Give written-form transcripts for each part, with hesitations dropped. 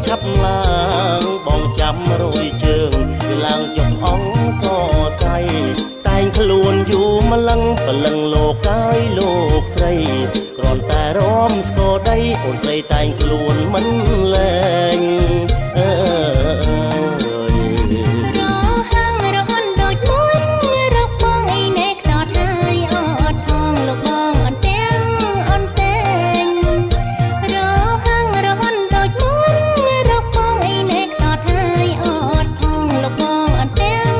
ឆាប់ឡើងបងចាំរយជើងវាឡើងចុកអង្គសរសៃតែងខ្លួនយូរម្លឹងព្រលឹងលោកកាយលោកស្រីគ្រាន់តែរំស្គរដីអូនស្រីតែងខ្លួនមិនលែងអើយ រហឹងរហន់ដូចមុនរកបងអីណែខ្តត់ហើយអត់ផងលោកបងអត់ទាំងអត់តែងរហឹងរហន់ដូចមុនរកបងអីណែខ្តត់ហើយអត់ផងលោកបងអត់ទាំង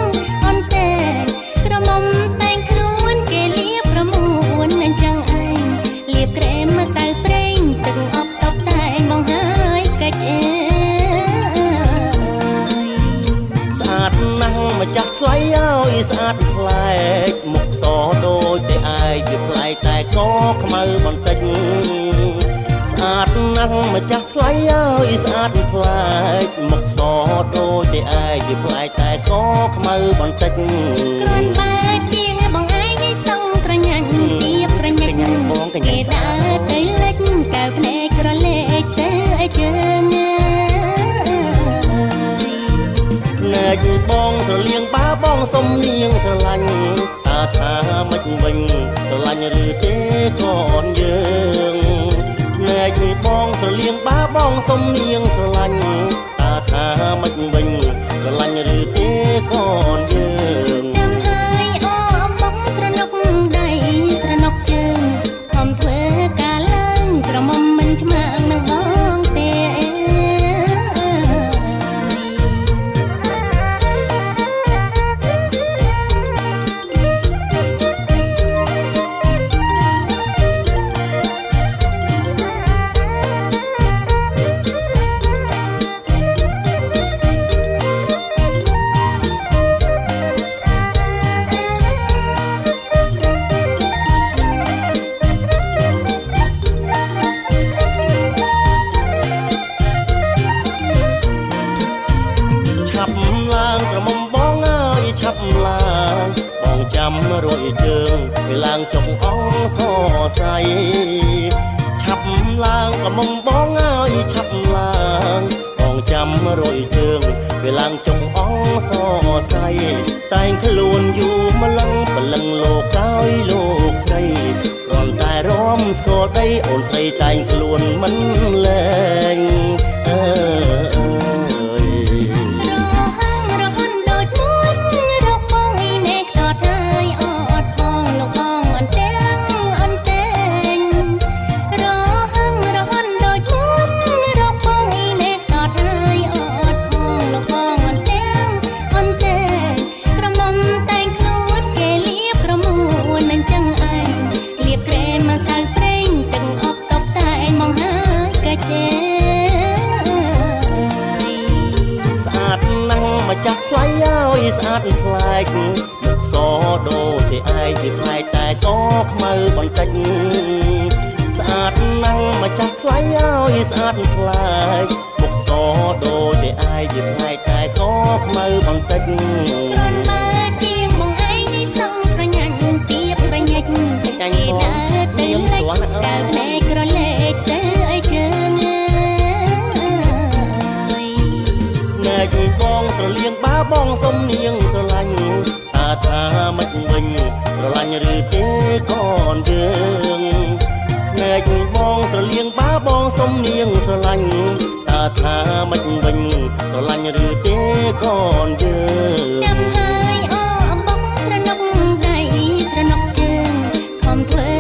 អត់តែងក្រមុំតែងខ្លួនគេលៀបប្រមួនអញ្ចឹងឯងលៀបក្រែមម្សៅប្រេងទឹកអប់តបតែងបងហើយកិច្ចអើយ ស្អាតណាស់ម្ចាស់ថ្លៃឲ្យស្អាតប្លែកមុខសដូចតែឯងវាប្លែកតែកខ្មៅបន្តិចស្អាតណាស់ម្ចាស់ថ្លៃឲ្យស្អាតប្លែកមុខសដូចតែឯងវាប្លែកតែកខ្មៅបន្តិច គ្រាន់បើជាងបងឯងឯសងក្រញាញ់ទៀបក្រញា កញ្ញា ញ់ បងកញ្ញា គេ ស្អា ដើរ ត ទៅលិចកែវភ្នែកក្រឡេកទៅឲ្យជើងអើយ ភ្នែកបងស្រលៀងបាបងសុំនាងស្រឡាញ់តើថាមិនវិញស្រឡាញ់ឬទេកូនយើងភ្នែកបងស្រលៀងបាបងសុំនាងស្រឡាញ់តើថាមិនវិញស្រឡាញ់ឬទេកូនយើង ចាំហើយអូអំបុកស្រណុកដៃស្រណុកជើងខំធ្វើការឡើងក្រមុំមិនឆ្មាងនឹងបងទេ ឆាប់ឡើងក្រមុំបងអើយឆាប់ឡើងបងចាំរួយជើងពេលឡើងចុកអង្គសរសៃឆាប់ឡើងក្រមុំបងអើយឆាប់ឡើងបងចាំរួយជើងពេលឡើងចុកអង្គសរសៃតែងខ្លួនយូរម្លឹងព្រលឹងលោកកាយលោកស្រីគ្រាន់តែរំស្គាល់ដីអូនស្រីតែងខ្លួនមិនលែងអើយ រហឹងរហន់ដូចមុនរកបងអីណែខ្តត់ហើយអត់ផងលោកបងអត់ទាំងអត់តែងរហឹងរហន់ដូចមុនរកបងអីណែខ្តត់ហើយអត់ផងលោកបងអត់ទាំងអត់តែងក្រមុំតែងខ្លួនគេលៀបក្រមួនអញ្ចឹងឯងលៀបក្រែមម្សៅប្រេងទឹកអប់តបតែងមកហើយកិច្ចអើយ ស្អាតណាស់ម្ចាស់ថ្លៃឲ្យស្អាតប្លែកមុខសដូចតែឯងវាប្លែកតែកខ្មៅបន្តិចស្អាតណាស់ម្ចាស់ថ្លៃឲ្យស្អាតប្លែកមុខសដូចតែឯងវាប្លែកតែកខ្មៅបន្តិច គ្រាន់បើជាងបងឯងនេះសងក្រញាញ់ទៀបក្រញាច់ ចាញ់ គេ បង ដើរទៅ ញៀម លិច ស្រាន់ណាស់ កែវភ្នែកក្រឡេកទៅឲ្យជើងអើយ ភ្នែកបងស្រលៀងបាបងសុំនាងស្រឡាញ់តើថាមិនវិញស្រឡាញ់ឬទេកូនយើងភ្នែកបងស្រលៀងបាបងសុំនាងស្រឡាញ់តើថាមិនវិញស្រឡាញ់ឬទេកូនយើង ចាំហើយអូអំបុកស្រណុកដៃស្រណុកជើងខំធ្វើ